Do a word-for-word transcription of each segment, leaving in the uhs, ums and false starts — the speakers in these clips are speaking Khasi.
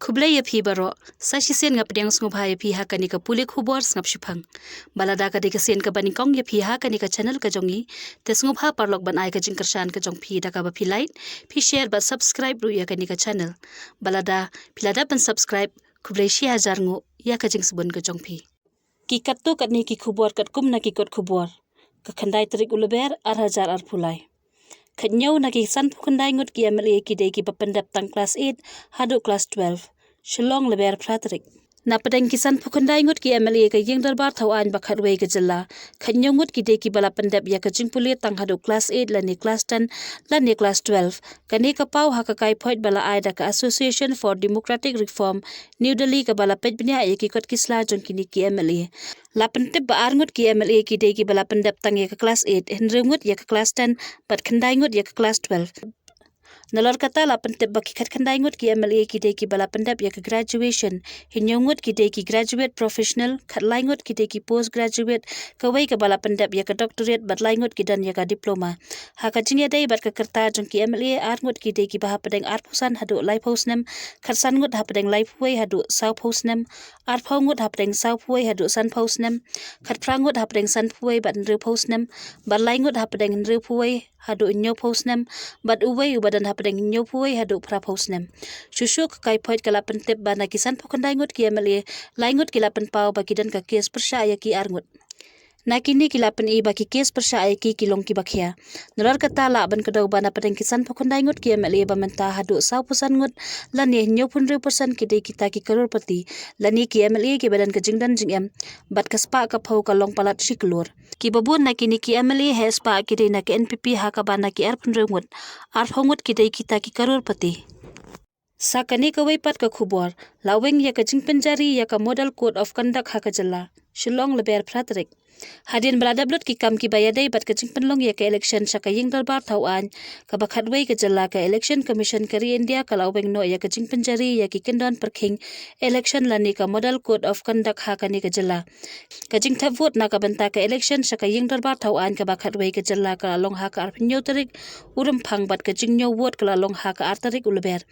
Khublei ïa phi baroh, sa shisien nga pdiang sngewbha ïa phi ha kane ka pule khubor sngap shiphang. Ba lada ka dei ka sien kaba nyngkong ïa phi ha kane ka channel ka jong ngi, te sngewbha paralok ban ai ka jingkyrshan ka jong phi da kaba phi like, phi share bad subscribe ruh ïa kane ka channel. Ba lada phi la dep ban subscribe, khublei shi hajar nguh ïa ka jingsbun ka jong phi. Ki katto katne ki khubor katkum na ki kot khubor. Ka khyndai tarik u Lber ar hajar arphew lai. Khatnïew na ki sanphew khyndai ngut ki M L A ki dei kiba pyndep tang klas eight haduh klas twelve. Shillong, Lber phra tarik. Na pdeng ki sanphew khyndai ngut ki M L A ka ïing dorbar thaw aiñ ba khatwei ka jylla, khatnïew ngut ki dei kiba la pyndep ïa ka jingpule tang haduh klas eight lane klas ten lane klas twelve. Kane ka paw ha ka kaiphod ba la ai da ka Association for Democratic Reform, New Delhi, kaba la peit bniah ïa ki kot ki sla jong kine ki M L A. La pyntip ba ar ngut ki M L A ki dei kiba la pyndep tang ïa ka klas eight, hynriew ngut ïa ka klas ten, bad khyndai ngut ïa ka klas twelve. Nalor kata la pyntip ba ki khatkhyndai ngut ki M L A ki dei kiba la pyndep ïa ka graduation, hynñiew ngut ki dei ki graduate professional, khatlai ngut ki dei ki post graduate, kawei kaba la pyndep ïa ka doctorate bad lai ngut ki don ïa ka diploma. Ha ka jingïadei bad ka rta jong ki M L A, ar ngut ki dei kiba hapdeng arphew san haduh laiphew snem, khatsan ngut hapdeng laiphew wei haduh sawphew snem, arphew ngut hapdeng sawphew wei haduh sanphew snem, khatphra ngut hapdeng sanphew wei bad hynriewphew snem, bad lai ngut hapdeng hynriewphew wei haduh hynñiewphew snem, bad uwei uba don hapdeng hynñiewphew wei haduh phraphew snem. Shuh shuh ka kaiphod ka la pyntip ba na ki sanphew khyndai ngut ki M L A, lai ngut ki la pynpaw ba ki don ka kes pyrshah ïa ki ar ngut. Na kine ki la pyni ba ki kes pyrshah ïa ki ki long kiba khia. Nalor kata lah ban kdew ba na pdeng ki sanphew khyndai ngut ki M L A ba mynta haduh sawphew san ngut, lane hynñiewphew hynriew percent ki dei kita ki crorepati, lane ki M L A kiba don ka jingdon jingem, bad ka spah ka phew ka long palat shi klur. Kiba bun na kine ki M L A heh spah ki dei na ka N P P, ha kaba na ki arphew hynriew ngut, arphew ngut ki dei kita ki crorepati. Sa kane kawei pat ka khubor, la weng ïa ka jingpynjari ïa ka Model Code of Conduct ha ka jylla. Shillong, Lber phra tarik. Hadien ba la dep lut ki kam kiba ïadei bad ka jingpynlong ïa ka election sha ka ïing dorbar thaw aiñ kaba khatwei ka jylla, ka Election Commission ka ri India ka la weng noh ïa ka jingpynjari ïa ki kyndon pyrkhing election lane ka Model Code of Conduct ha kane ka jylla. Ka jingthep vote na ka bynta ka election sha ka ïing dorbar thaw aiñ kaba khatwei ka jylla ka la long ha ka arphew hynñiew tarik u Rymphang, bad ka jingñiew vote ka la long ha ka ar tarik u Lber.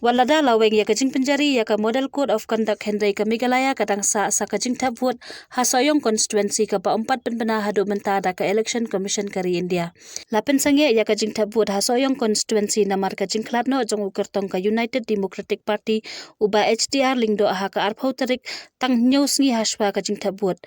Wat lada la weng ïa ka jingpynjari ïa ka Model Code of Conduct, hynrei ka Meghalaya ka dang sah sa ka jingthep vote ha Sohiong constituency kaba ym pat pynbna haduh mynta da ka Election Commission ka ri India. La pynsangeh ïa ka jingthep vote ha Sohiong constituency namar ka jingkhlad noh jong u kyrtong ka United Democratic Party, u Bah H D R Lyngdoh, ha ka arphew tarik, tang hynñiew sngi hashwa ka jingthep vote.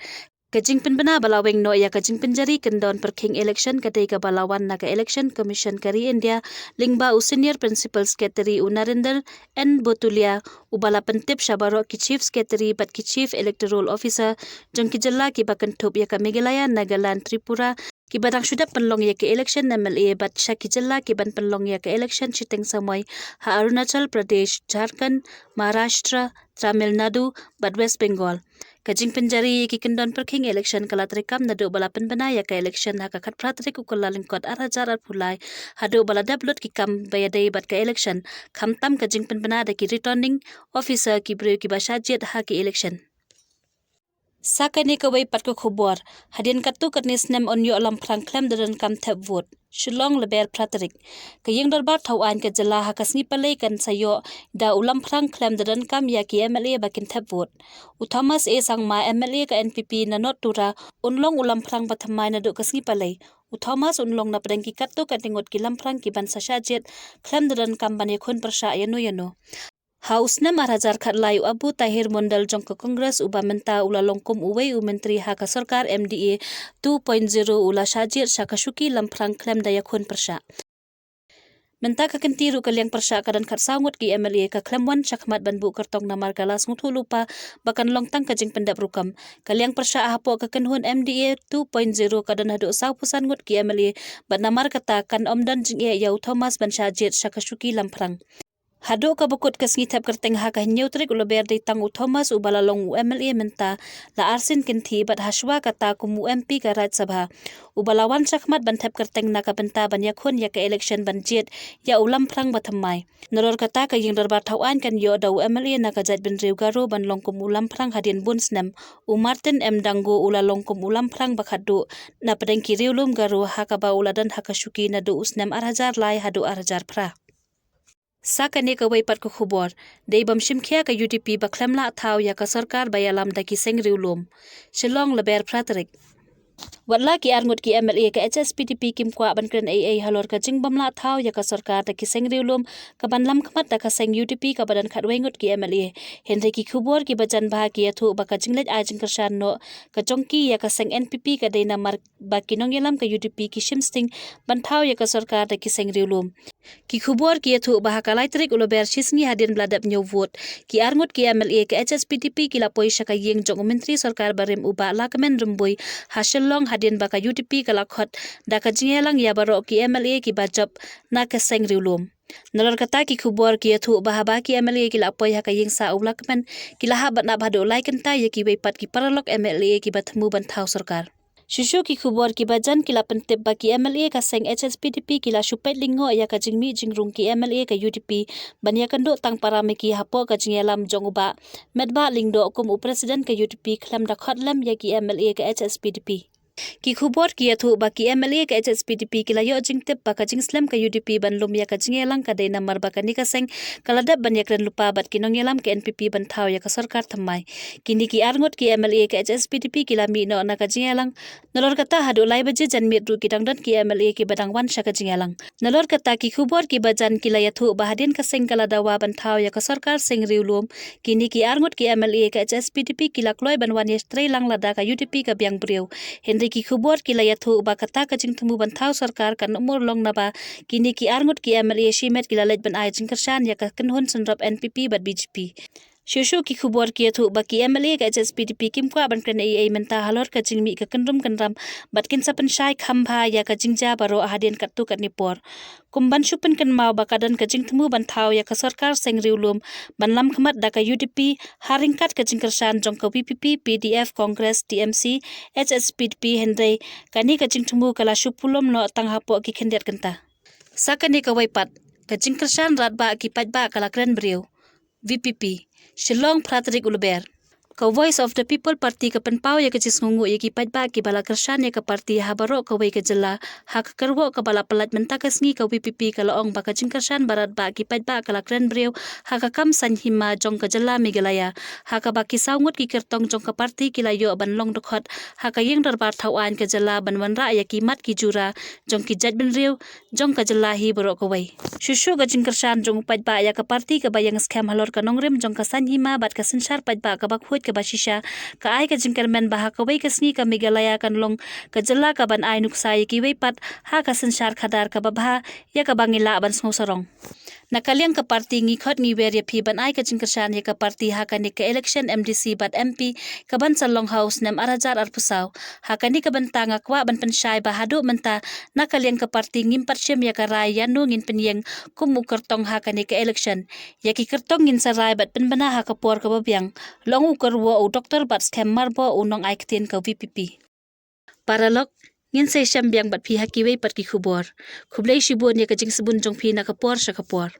Ka jingpynbna ba la weng noh ïa ka jingpynjari kyndon pyrkhing election ka dei kaba la wan na ka Election Commission ka ri India, lyngba u Senior Principal Secretary u Narendra N Botulia, uba la pyntip sha baroh ki Chief Secretary bad ki Chief Electoral Officer jong ki jylla kiba kynthup ïa ka Meghalaya, Nagaland, Tripura, kiba dang shu dep pynlong ïa ka election M L A, bad sha ki jylla kiban pynlong ïa ka election shiteng samoi ha Arunachal Pradesh, Jharkhand, Maharashtra, Tamil Nadu, bad West Bengal. Ka jingpynjari ïa ki kyndon pyrkhing election ka la treikam naduh ba la pynbna ïa ka election ha ka khatphra tarik u Kyllalyngkot ar hajar arphew lai, haduh ba la dep lut ki kam ba ïadei bad ka election, khamtam ka jingpynbna da ki Returning Officer ki briew kiba shah jied ha ki election. Sa kane kawei pat ka khubor, hadien katto katne snem yn ïoh Lamphrang khlem da donkam thep vote. Shillong, Lber phra tarik. Ka ïing dorbar thaw aiñ ka jylla ha ka sngi Palei kan sa ïoh da u Lamphrang khlem da donkam ïa ki M L A ba kin thep vote. U Thomas A Sangma, M L A ka N P P na North Tura, un long u Lamphrang ba thymmai naduh ka sngi Palei. U Thomas un long na pdeng ki katto katne ngut ki Lamphrang kiban sa shah jied khlem da donkam ban ïakhun pyrshah ïano ïano. Ha u snem ar hajar khatlai, u Abu Tahir Mondal jong ka Congress, uba mynta u la long kum uwei u myntri ha ka sorkar M D A two point zero, u la shah jied sha ka shuki Lamphrang khlem da ïakhun pyrshah. Mynta ka kynti ruh ka liang pyrshah ka don khatsaw ngut ki M L A ka khlem wan shakhmat ban buh kyrtong namar ka la sngewthuh lypa ba kan long tang ka jingpyndep rukom. Ka liang pyrshah hapoh ka kynhun M D A two point zero ka don haduh sawphew san ngut ki M L A, bad namar kata kan ym don jingeh ïa u Thomas ban shah jied sha ka shuki Lamphrang. Haduh kaba kut ka sngi thep kyrteng ha ka hynñiew tarik u Lber, dei tang u Thomas uba la long u M L A mynta la arsien kynthih bad hashwa kata kum u M P ka Rajya Sabha, uba la wan shakhmat ban thep kyrteng na ka bynta ban ïakhun ïa ka election ban jied ïa u Lamphrang ba thymmai. Nalor kata ka ïing dorbar thaw aiñ kan ïoh da u M L A na ka jaitbynriew Garo ban long kum u Lamphrang hadien bun snem. U Martin M Dangu u la long kum u Lamphrang ba khatduh na pdeng ki riewlum Garo ha kaba u la don ha ka shuki naduh u snem ar hajar lai haduh ar hajar phra. Sa kane kawei pat ka khubor, dei bym shim khia ka U D P ba khlem lah thaw ïa ka sorkar ba ïalam da ki seng riewlum. Shillong, Lber phra tarik. Wat la ki arngut ki M L A ka H S P D P kim kwah ban kren ei ei halor ka jingbym lah thaw ïa ka sorkar da ki seng riewlum kaban lam khmat da ka seng U D P kaba don khatwei ngut ki M L A. Hynrei ki khubor kiba jan bha ki ïathuh ba ka jingleit ai jingkyrshan noh ka jong ki ïa ka seng N P P ka dei namar ba ki nongïalam ka U D P ki shim sting ban thaw ïa ka sorkar da ki seng riewlum. Ki khubor ki ïathuh ba ha ka lai tarik u Lber, shisngi hadien ba la dep ñiew vote, ki arngut ki M L A ka H S P D P ki la poi sha ka ïing jong u Myntri Sorkar barim u Bah Lahkmen Rymbui ha Shillong hadien ba ka U D P ka la khot da ka jingïalang ïa baroh ki M L A kiba jop na ka seng riewlum. Nalor kata ki khubor ki ïathuh ba haba ki M L A ki la poi ha ka ïingsah u Lahkmen, ki la hap ban ap haduh lai kynta ïa kiwei pat ki paralok M L A kiba thmu ban thaw sorkar. Shuh shuh ki khubor kiba jan ki la pyntip ba ki M L A ka seng H S P D P ki la shu peit lyngngoh ïa ka jingmih jingrung ki M L A ka U D P ban ïakynduh tang para ma ki hapoh ka jingïalam jong u Bah Metbah Lyngdoh kum u President ka U D P khlem da khot lem ïa ki M L A ka H S P D P. Ki khubor ki ïathuh ba ki M L A ka H S P D P ki la ïoh jingtip ba ka jingslem ka U D P ban lum ïa ka jingïalang ka dei namar ba kane ka seng ka la dep ban ïakren lypa bad ki nongïalam ka N P P ban thaw ïa ka sorkar thymmai. Kine ki arngut ki M L A ka H S P D P ki la mih noh na ka jingïalang. Nalor kata haduh lai baje janmiet ruh ki dang don ki M L A kiba dang wan sha ka jingïalang. Nalor kata ki khubor kiba jan ki la ïathuh ba hadien ka seng ka la dawa ban thaw ïa ka sorkar seng riewlum, kine ki arngut ki M L A ka H S P D P ki la kloi ban wan ïatrei lang lada ka U D P ka biang briew. Hynrei ki khubor ki la ïathuh ba kata ka jingthmu ban thaw sorkar kan ym urlong naba kine ki arngut ki M L A shimet ki la leit ban ai jingkyrshan ïa ka kynhun synrop N P P bad B J P. Shuh shuh ki khubor ki ïathuh ba ki M L A ka H S P D P kim kwah ban kren ei ei mynta halor ka jingmih ka kynrum kynram bad kin sa pynshai kham bha ïa ka jingjia baroh hadien katto katne por. Kum ban shu pynkynmaw ba ka don ka jingthmu ban thaw ïa ka sorkar seng riewlum ban lam khmat da ka U D P ha ryngkat ka jingkyrshan jong ka V P P, P D F, Congress, T M C, H S P D P, hynrei kane ka jingthmu ka la shu pulom noh tang hapoh ki khyndiat kynta. Sa kane kawei pat, ka jingkyrshan radbah ki paidbah ka la kren briew. V P P, Shillong, phra tarik u Lber. Ka Voice of the People Party ka pynpaw ïa ka jingsngewnguh ïa ki paidbah kiba la kyrshan ïa ka party ha baroh kawei ka jylla. Ha ka kyrwoh kaba la pyllait mynta ka sngi, ka V P P ka la ong ba ka jingkyrshan ba radbah ki paidbah ka la kren briew ha ka kam saiñ hima jong ka jylla Meghalaya, ha kaba ki saw ngut ki kyrtong jong ka party ki la ïoh ban long dkhot ha ka ïing dorbar thaw aiñ ka jylla ban wanrah ïa ki mat ki jura jong ki jaitbynriew jong ka jylla hi baroh kawei. Shuh shuh ka jingkyrshan jong u paidbah ïa ka party kaba ïeng skhem halor ka nongrim jong ka saiñ hima bad ka synshar paidbah kaba khuid kaba shisha, ka ai ka jingkyrmen ba ha kawei ka sngi ka Meghalaya kan long ka jylla kaban ai nuksa ïa kiwei pat ha ka synshar khadar kaba bha ïa kaba ngi lah ban sngewsarong. Na ka liang ka party ngi khot ngi wer ïa phi ban ai ka jingkyrshan ïa ka party ha kane ka election M D C bad M P kaban sa long ha u snem ar hajar arphew saw. Ha kane ka bynta nga kwah ban pynshai ba haduh mynta na ka liang ka party ngim pat shim ïa ka rai ïano ngin pynïeng kum u kyrtong ha kane ka election. Ïa ki kyrtong ngin sa rai bad pynbna ha ka por kaba biang, la ong u kyrwoh u Doktor Batskhem Myrboh, u nongai ktien ka V P P. Paralok, ngin sa ïashem biang bad phi ha kiwei pat ki khubor. Khublei shibun ïa ka jingsbun jong phi na ka por sha ka por.